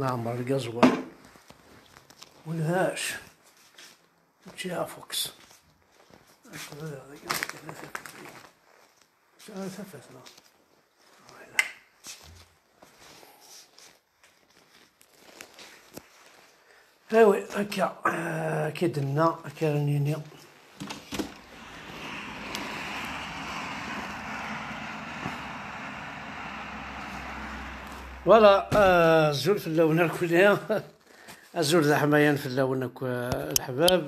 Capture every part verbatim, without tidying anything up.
Neɛmer lgaẓwal. Ulac. Mačči afuks. Tafat, neɣ? Awi, akka, eh, akka i d-nenna, akka ara nini. Voilà, eh, azul fell-awen akk. Azul d aḥmayan fell-awen akk, eh, leḥbab.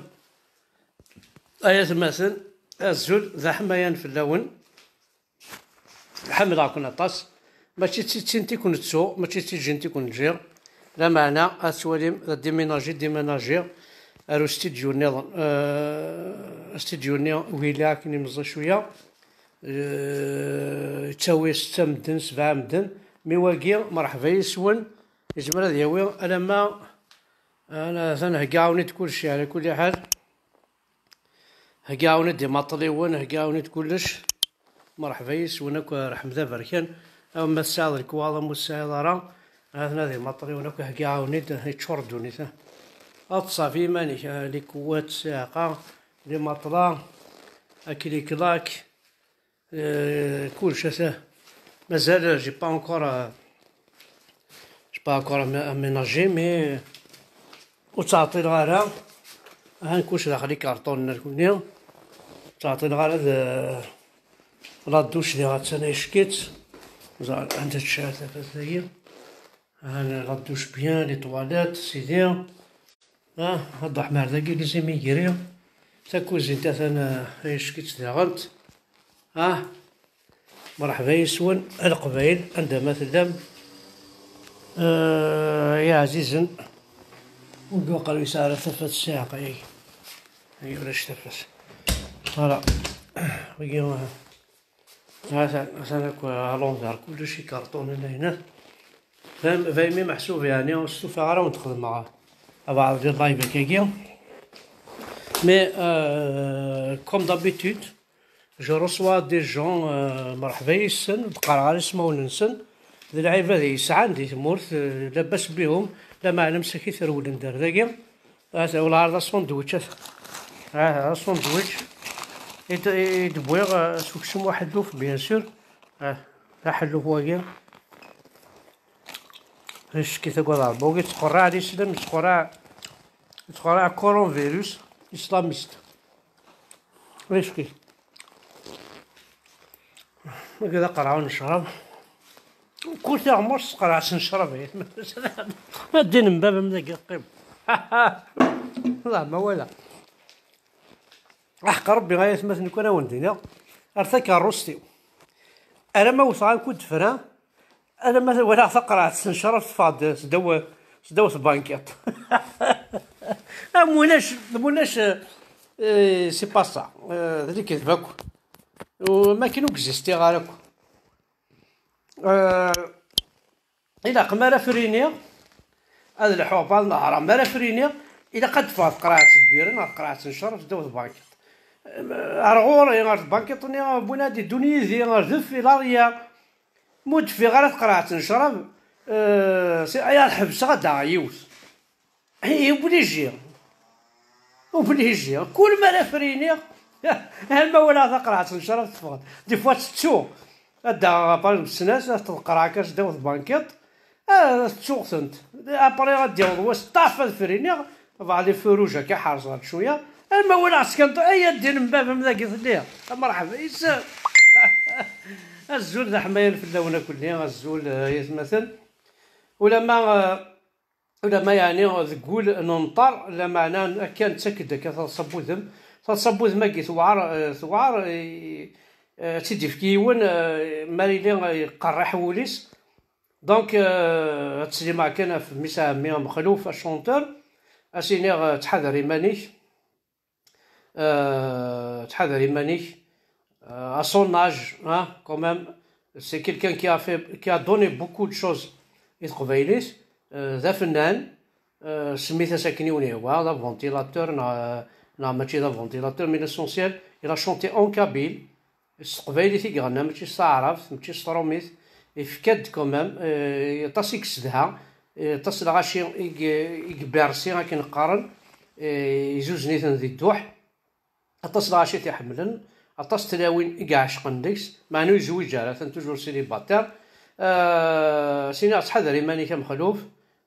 Ay atmaten, azul d aḥmayan fell-awen. Ḥemmleɣ-ken aṭas. Mačči d tiččint i ken-ttuɣ, mačči d tiǧǧint i ken-ǧǧiɣ. Lameɛna, ad twalim, d adiménagé, déménagé ar ustidyu nniḍen. Euh, ustidyu-nni wila akken imeẓẓi cwiya. Euh, yettawi setta medden, sebɛa medden. Mi wagi, mṛeḥba yes-wen. Yezmer ad yawi alamma, ana, atan heggaɣ-awen-id kullec, ɛla kulli ḥal. Heggaɣ-awen-id imaṭliwen, heggaɣ-awen-id kullec. Mṛeḥba yes-wen akk, rḥem d aberkan. Aw ma tesɛiḍ lekwaɣeḍ, am ur tesɛiḍ ara, ha-ten-a d imaṭliwen akk, heggaɣ-awen-id, yeččur ddunit, ha. Ad tṣafi iman-ik, ha, likwat, ssiɛqa, limaṭla, akliklak, euh, kullec, ata. Mazal, j'ai pas encore, euh, j'ai pas encore amé-, aménagé, mais ur ttɛeṭṭileɣ ara. Ahan kullec daxel ikarṭunen-nni. Ur ttɛeṭṭileɣ ara d, la douche diɣ attan ayecki-tt. Ẓer anda tecɛel tafat-agi. Ahan la douche bien, les toilettes, sidi. Ah, ad ṛuḥem ar dagi, les immigrés. Takuzint atan, eh, ayecki-tt daɣent. Ah, mṛeḥba yes-wen, a Leqbayel, anda ma tellam. Eh, ay iɛzizen, wigi uqerru yesɛa ara tafat ssiɛqa-agi. Ay ulac tafat. Voilà. Wigi, eh, atan, atan akk à l'envers, kullec ikarṭunen ayna. Fahim, fahimi meḥsub, yeɛni, ur stufaɣ ara wen-d-xedmeɣ abeɛḍ di live akkagi. Mais, euh, comme d'habitude, je reçois des gens, euh, mṛeḥba yes-sen, ur d-qqareɣ ara ismawen-nsen, d lɛibad i yesɛan di tmurt, euh, labas bihum, lameɛna msakit rewlen-d ar dagi. Ata, wala ɛerḍ asandwich, ata. Ata, asandwich. I d-, i d-wwiɣ, eh, s uksum uḥelluf, bien sûr. Ah, d aḥelluf wagi. Ticki tagad Ṛebbi, wagi yettqerriɛ Lislam, yettqerriɛ, yettqerriɛ coronavirus islamiste. Ticki. Wagi d aqerɛu n ccrab. Kul tiɣmert s tqerɛet n ccrab, ay atmaten. Ma ddin n baba-m dagi teqqim. Ḍeɛ ma wala. Aḥeqq Ṛebbi, ay atmaten, nekk ara wen-d-iniɣ. Ar takeṛṛust-iw. Alamma wteɣ anku d-tefra, alamma walaɣ taqerɛet n ccrab teffeɣ-d sdaw, sdaw tbankiṭ. Am ulac, am ulac, eh, c'est pas ça. Eh, d lekdeb akk. U makken ur existiɣ ara akk. Eh, ilaq mi ara friniɣ, ad lḥuɣ bal nehra, mi ara friniɣ, ilaq ad d-teffeɣ tqerɛet n lbira neɣ tqerɛet n ccerf ddaw tbankiṭ. Eh, ar ɣur-i, ar tbankiṭ-nni, wwin-ad iddun yid-i, ar deffir, l'arrière. Ma ur d-teffiɣ ara tqerɛet n ccrab, eh, si-, ay ad ḥebseɣ ad d-aɣeɣ yiwet. Hi, obligé. Obligé. Kul mi ara friniɣ, arma walaɣ taqerɛet n ccrab teffeɣ-d. Des fois tettu. Ad d-aɣeɣ apal n ssnas, ad t-tqerɛeɣ akka sdaw tbankiṭ. Ah, tettuɣ-tent. Après ad d-yaweḍ wass, ṭaf, ad friniɣ. Bɛed les feux rouges akka, ḥerṣeɣ-d cwiya. Arma walaɣ skan, ay a ddin n baba-m dagi telliḍ. Mṛeḥba yes-m. Azul d aḥmayan fell-awen akk-nni, azul, eh, ay atmaten. Ulamma, eh, Ulamma yeɛni deg wul nenṭer, lameɛna akka nettak-d akka taḍsa n wudem. Taḍsa n wudem-agi tewɛer, eh, tewɛer, eh, eh, ad tt-id-yefk yiwen, eh, mi ara yili, eh, yeqerriḥ wul-is. Donc, eh, ad ttsellimeɣ kan ɣef mmi-s n ɛemmi Mexluf, achanteur, ad s-iniɣ, eh, ttḥadar iman-ik. Euh, ttḥadar iman-ik. Euh, à son âge, hein, quand même, c'est quelqu'un qui a fait, qui a donné beaucoup de choses i teqbaylit. Euh, d afennan, euh, semmit-as akken i wen-yehwa, d aventilateur neɣ, neɣ mačči d aventilateur, mais l'essentiel, il a chanté en kabyle, s teqbaylit i iɣenna, mačči s taɛrabt, mačči s trumit, ifka-d quand même, euh, aṭas i yessedha, euh, aṭas n lɣaci i, i, i ibersi akken qqaren, euh, izuzen-iten di dduḥ. Aṭas n lɣaci i t-iḥemmlen, aṭas n tlawin i iɛecqen deg-s, meɛna ur yezwiǧ ara, atan toujours célibataire. Euh, sini ttḥadar iman-ik a Mexluf,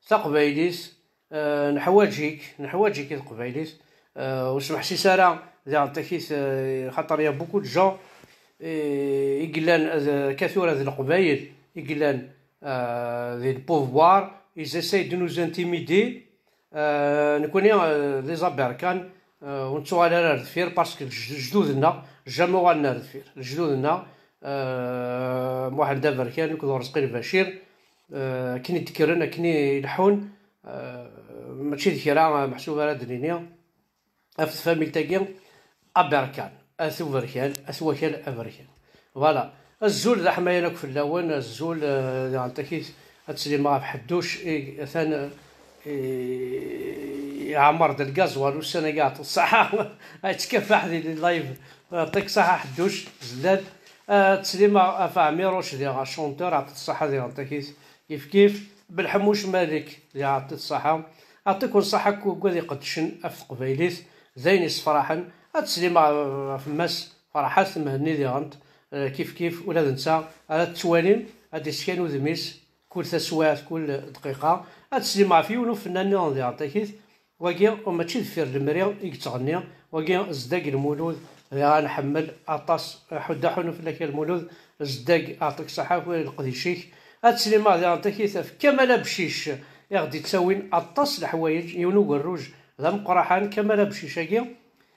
taqbaylit, euh, neḥwaǧ-ik, neḥwaǧ-ik i teqbaylit. Euh, ur smeḥsis ara diɣen takit, euh, xaṭer y a beaucoup de gens, euh, i yellan, euh, akka tura d leqbayel i yellan, euh, di le pouvoir, ils essayent de nous intimider. Euh, nekkni, euh, d les aberkan, euh, ur nettuɣal ara ar deffir, parce que lej-, lejdud-nneɣ jamais uɣalen ar deffir. Lejdud-nneɣ, euh, Muḥend Aberkan akked Urezqi Lbacir, euh, akken i d-kkren, akken i leḥḥun, euh, mačči d kra, euh, meḥsub ara d-nini ɣef tfamilt-agi, Aberkan, at uberkan, at wakal aberkan. Voilà. Azul d aḥmayan akk fell-awen, azul, eh, diɣen takit ad teslim ɣef Ḥedduc, i, atan, eh, iɛemmer-d lgazwal ussan-agi, yeɛṭi ṣṣeḥḥa, yettkafaḥ di live, yeɛṭik ṣṣeḥḥa Ḥedduc, zlal. Eh, ad teslim ɣef Ɛmiruc, diɣen achanteur, yeɛṭi ṣṣeḥḥa diɣen takit, kif kif, Belḥemmuc Malek, diɣen yeɛṭi ṣṣeḥḥa. Yeɛṭiken ṣṣeḥḥa akk wigad iqeddcen ɣef teqbaylit, d ayen yessefraḥen. Ad teslim ɣef Mass Ferḥat Mhenni diɣen, eh, kif kif, ula d netta ara t-twalim, ad d-iskan udem-is kul taswiɛt, kul dqiqa. Ad teslim ɣef yiwen ufennan nniḍen diɣen takit, wagi mačči deffir lemri i yettɣenni, wagi zeddag Lmulud, diɣen nḥemmel aṭas, ḥuddu aḥunnu fell-ak a Lmulud, zeddag, yeɛṭik ṣṣeḥḥa akk leqdic-ik. Ad teslim diɣen takit ɣef Kamal Abcic, i ɣ-d-ittawin aṭas n leḥwayeǧ, yiwen ugerruj d ameqqraḥan, Kamal Abcic-agi,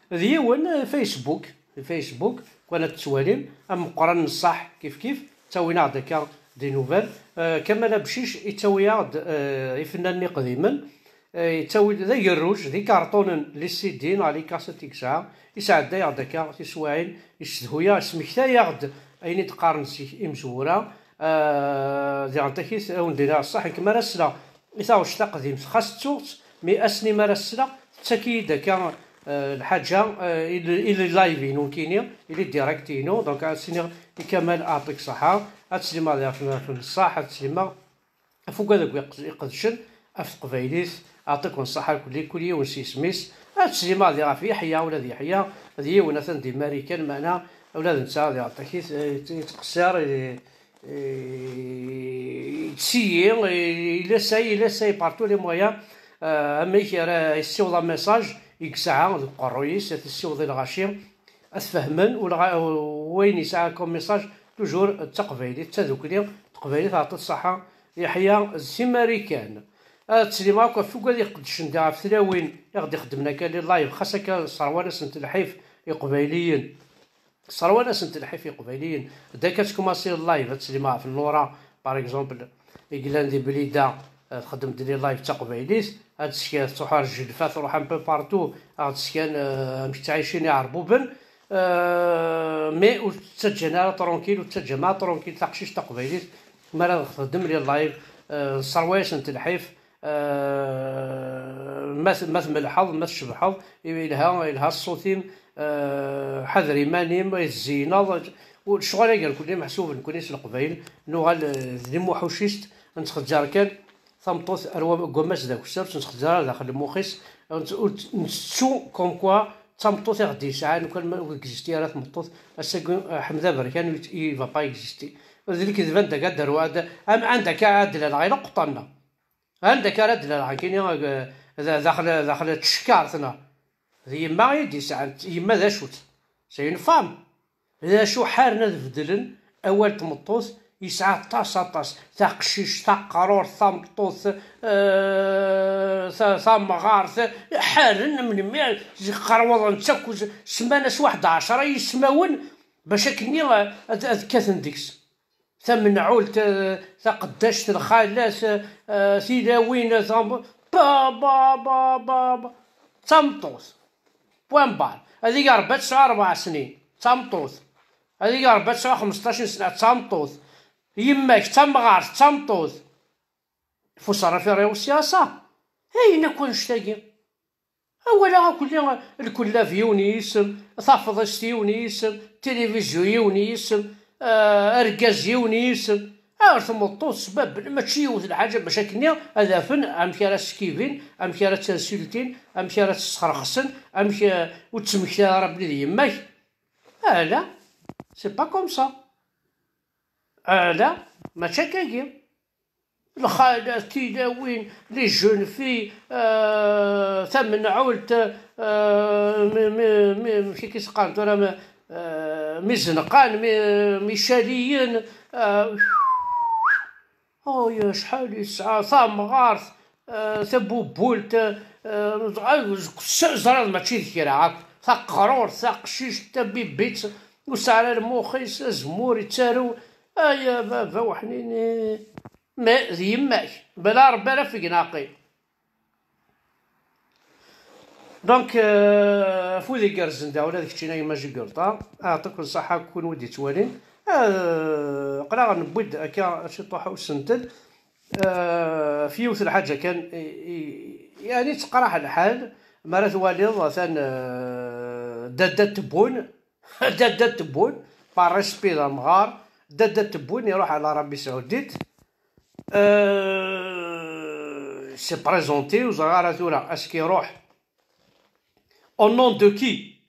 d yiwen, eh, Facebook, Facebook, kan ad tettwalim, ameqqran n ṣṣeḥ kif kif, ttawin-aɣ-d akka des nouvelles. Eh, Kamal Abcic yettawi-aɣ-d, eh, ifennanen iqdimen, eh, yettawi-d d agerruj, d ikarṭunen, les C D neɣ les cassettes i yesɛa, yesɛedday-aɣ-d akka tiswiɛin, yessedhu-yaɣ, yesmektay-aɣ-d ayen i d-qqaren zik imezwura. Eh, diɣen takit, ad wen-d-iniɣ ṣṣeḥ, nekk mi ara sleɣ i taɣect taqdimt, xas ttuɣ-tt, mi ass-nni mi ara sleɣ, tettak-iyi-d akka, eh, lḥaǧa, eh, i le, i le live-inu nekkini, i le direct-inu, donc ad s-iniɣ i Kamal yeɛṭik ṣṣeḥḥa, ad teslimeḍ ɣef, ɣef ṣṣeḥ, ad teslimeḍ ɣef wigad akk iqed-, iqedcen ɣef teqbaylit, yeɛṭiken ṣṣeḥḥa kul, kul yiwen s yisem-is, ad teslimeḍ ɣef Yeḥya, ula d Yeḥya, d yiwen atan di Marikan, meɛna ula d netta diɣen takit, eh, yettqeṣṣir, eh, Eh, il essaye, eh, il essaye, il essaye par tous les moyens. Eh, amek ara yessiweḍ amessage i yesɛa deg uqerruy-is, ad t-yessiweḍ i lɣaci, ad t-fehmen, u lɣa-, wayen yesɛa comme message, toujours d taqbaylit, d tadukli, taqbaylit, yeɛṭi ṣṣeḥḥa, Yeḥya, d timarikan. Ad teslim akk ɣef wigad iqeddcen da ɣef tlawin i ɣ-d-ixeddmen akka les lives, xas akka sserwan-asent lḥif iqbayliyen. Sserwan-asent lḥif i Iqbayliyen. D akka ad tkumaṣi live, ad teslim ɣef Nura, par exemple, i yellan di Blida, eh, txeddem-d les lives d taqbaylit, ad tesker, tettruḥ ar Jilfa, truḥ un peu partout, ad ɣ-d-tesken, eh, amek ttɛicin Iɛerbuben, eh, mais ur tt-ttaǧǧan ara tranquille, ur ttaǧǧan ara tranquille taqcict taqbaylit, mi ara txeddem les lives, eh, sserwa-yasent lḥif, Eh, ma t-, ma tmelḥeḍ, ma tcebḥeḍ, yelha, yelha ṣṣut-im, eh, ḥader iman-im, ay tezzineḍ, ur lecɣal-agi irkelli meḥsub nekkni s Leqbayel, nuɣal, eh, d limuḥucist, nettxezzar kan tameṭṭut ar wa-, deg wammas d akessar, ur tt-nettxezzar ara daxel lmux-is, ur tt-, ur tt-, nettettu comme quoi d tameṭṭut i ɣ-d-yesɛan, lukan ma ur existi ara tmeṭṭut, ass-agi, eh, Ḥmed Aberkan, il va pas exister. D lekdeb anda akka ad d-aru-, ad, am-, anda akka ad d-laleɣ, i leqṭan-nneɣ. Anda akka ara d-laleɣ nekkini, eh, da-, daxel, daxel n tcekkart, neɣ d yemma i d-yesɛan, yemma d acu-tt? C'est une femme. D acu ḥaren ad beddlen awal n tmeṭṭut, yesɛa aṭas, aṭas, taqcict, taqrurt, tameṭṭut, eh, ta-, tamɣart, ḥaren, melmi, qerwḍen-tt akk, semman-as waḥed ɛecra yismawen, bac akkenni, eh, ad, ad kkaten deg-s. Tamenɛult, eh, taqeddact, lxalat, eh, tilawin, eh, tam-, ba, ba, ba, ba, ba. D tameṭṭut. Point barre. Ad iga Rebbi ad tesɛu rebɛa snin. D tameṭṭut. Ad iga Rebbi ad tesɛu xmesṭac n sna. D tameṭṭut. Yemma-k d tamɣart, d tameṭṭut. Faut s'en référer aussi à ça. Ayen akk annect-agi. Awal-a akk-nni, lkullab yiwen yisem, tafḍist yiwen yisem, tilivizyu yiwen yisem, eh, argaz yiwen yisem. Ar tmeṭṭut sbabben, mačči yiwet lḥaǧa bac akken-nni ad afen amek ara skibin, amek ara ttansultin, amek ara tt-sxerxsen, amek, eh, ur ttmekta ara belli d yemma-k. Ala, c'est pas comme ça. Ala, mačči akkagi. Lxalat, tilawin, les jeunes filles, euh, tamenɛult, euh, mi, mi, mi, amek i s-qqaren tura, mi, euh, mi zenqan, mi, mi caliyen, euh, oh, ya, acḥal i tesɛa, tamɣart, euh, tabubult, euh, ẓ-, ẓ-, ẓriɣ mačči d kra akk, taqerrurt, taqcict, tabibit, ur tesɛi ara lmux-is, azemmur, yettarew, ay a baba weḥnini. Ma d yemma-k, bla Rebbi ara fgen aqil. Donc, euh, afud igerrzen da, ula d keččina a yemma Jigurṭa, aɛṭiken ṣṣaḥa kunwi d-yettwalin. Euh, aql-aɣ newwi-d akka ciṭuḥ usentel. Euh, f yiwet lḥaǧa kan, i, i, yani tettqraḥ lḥal, mi ara twaliḍ atan, euh, dadda Tebboune, dadda Tebboune, par respect d amɣar, dadda Tebboune iruḥ ar l'Arabie Saoudite, euh, s'est présenté, ur ẓriɣ ara tura, est-ce que iruḥ au nom de qui?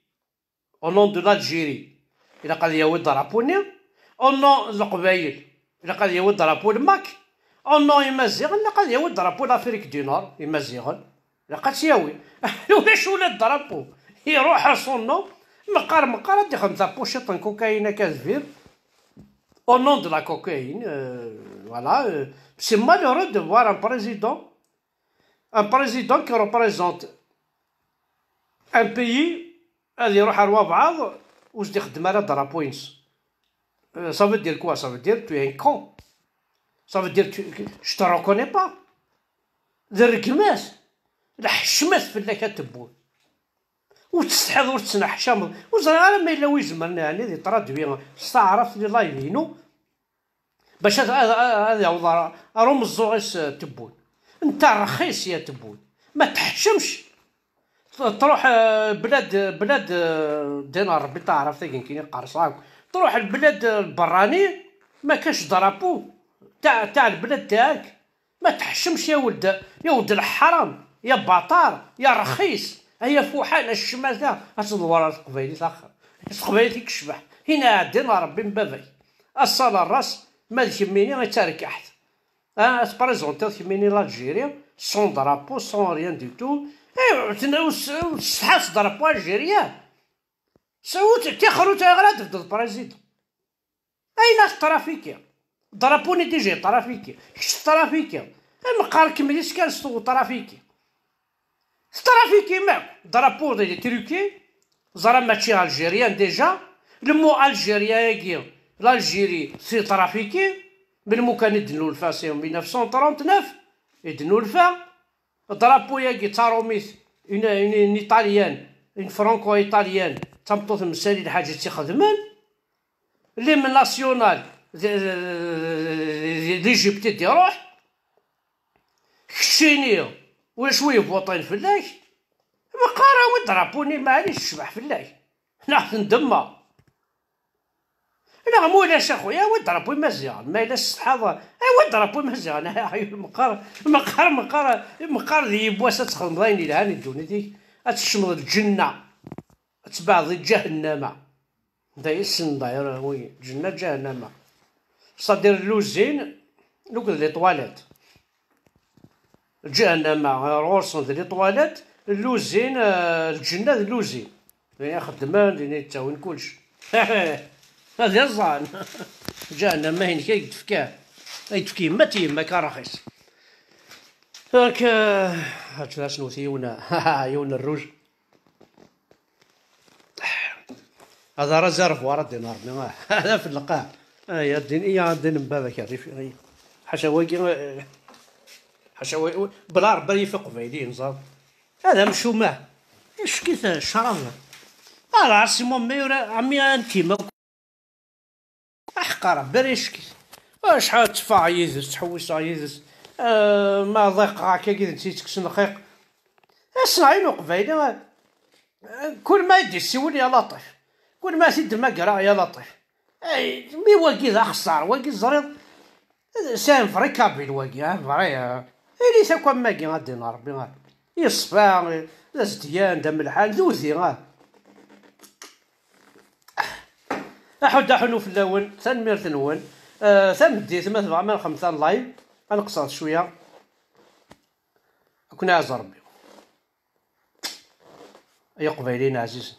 Au nom de l'Algérie, ilaq ad yawi drapeau-nni. Au nom n Leqbayel, ilaq ad yawi drapeau n Mac. Au nom Imaziɣen, ilaq ad yawi drapeau n l'Afrique du Nord, Imaziɣen. Ilaq ad tt-yawi. Ulac ula d drapeau. Iruḥ à son nom. Meqqar, meqqar ad ixdem tapuciṭ n cocaïne akka deffir. Au nom de la cocaïne, euh, voilà, euh, c'est malheureux de voir un président, un président qui représente un pays ad iruḥ ar wabɛaḍ ur s-d-ixeddem ara drapeau-ines. Euh, ça veut dire quoi? Ça veut dire tu es un con. Ça veut dire tu, je te reconnais pas. D rregmat, leḥcmat fell-ak a Tebboune. Ur tsetḥiḍ, ur tettneḥcameḍ. Ur ẓriɣ ara ma yella wi izemren, ɛni, di ṭradwi s taɛrabt di live-inu, bac ad, ad, ad, ad yaweḍ ar, ar umeẓẓuɣ-is, eh, Tebboune. Netta rxis ya Tebboune. Ma teḥcemx, t-, truḥ, eh, blad, blad, eh, din Rebbi taɛrabt-agi nekkini qqerṣeɣ akk. Truḥ lblad, eh, lberrani, ma kac drapeau taɛ, taɛ lblad taɛk. Ma teḥcemx ya uld, ya uld leḥram, ya baṭar, ya rxis, ay afuḥan, a ccmata, ad tḍewwer ar teqbaylit axir. Teqbaylit i yecbeḥ, ina ɛeddan a Rebbi n baba-k. Ass-a la ras, ma d kemmini i d tarkaḥt. Ah, ad tprézentiḍ kemmini l'Algérie, sans drapeau, sans rien du tout. Eh, ur s-, ur tessetḥaḍ s drapeau algérien. S-, ur t-, tixer ur tura ara ad tebdeḍ président. Ayen a tetrafiki. Drapeau-nni déjà yetrafiki. Kečč tetrafiki. Meqqar kemmel-itt kan s tetrafiki. Tetrafiki, ma drapeau d truqué. Ẓra mačči algérien déjà. Le mot algérien-agi, l'Algérie, c'est trafiqué. Melmi kan i d-nulfa, c'est en mille neuf cent trente-neuf i d-nulfa. Drapeau-agi d tarumit, une, une, une italienne, une franco-italienne, d tameṭṭut n Msali lḥaǧa i tt-ixedmen. L'hymne national d, d, d, d Égypte i d-iruḥ. Keččini, ulac wi yebwaṭin fell-ak. Meqqar awi drapeau-nni, maɛlic, tecbeḥ fell-ak. Neɣ tendemma. Neɣ ma ulac, a xuya, awi drapeau Imaziɣen. Ma yella tessetḥaḍ, awi drapeau Imaziɣen. Ay aɣyul, meqqar, meqqar, meqqar, meqqar d yiwwas ad txedmeḍ ayen yelhan i ddunit-ik, ad tekcmeḍ lǧenna, ad tebɛeḍ di ǧahennama. D ayen ssnen d'ailleurs, oui, lǧenna, ǧahennama. C'est-à-dire l'usine, akked les toilettes. Ǧahennama, ɣur-sen d les toilettes, l'usine, euh, lǧenna d l'usine. Din i xeddmen, din i ttawin kullec. Ad iẓẓan. Ǧahennama inek ay d-tefka. Ay d-tefka yemma-t yemma-k a rxis. Donc, euh, ad tfasnut yiwen, yiwen n rruj. Ad ara zerf war ad d-inermi, ah, ad af lqaɛ. Ay, a ddin, iya, a ddin n baba-k, rrif, ay. Ḥaca wagi, eh, ḥaca wagi, bla Rebbi yif iqbayliyen, ẓer. Ad amcumah. Icek-it ccrab. Ala, Simon, ma yura, ɛemmi, antim akk. Aḥeqqa Rebbi ara icek-it. Acḥal tteffɣeɣ yid-s, ttḥewwiseɣ yid-s. Eh, ma ḍiqeɣ akka i d-yettekksen lxiq. Asenɣay n uqbayli, eh, kul ma i d-yessiwel ya Laṭif, kul ma i t-id-mmagreɣ ya Laṭif. Ay, mi wagi d axeṣṣar, wagi teẓriḍ, c'est un vrai kabyle wagi, ah, vrai, ah. Ilit akk am wagi, ad d-inin Rebbi, ah. Yeṣfa, d azedyan, d amelḥan, d udi, ah. Aḥud aḥunu fell-awen, tanemmirt-nwen. Ah, tameddit, ma tebɣam ad nxemmem tan live, ad nqeṣṣer cwiya. Ad ken-iɛaz Rebbi. Ay Iqbayliyen ɛzizen.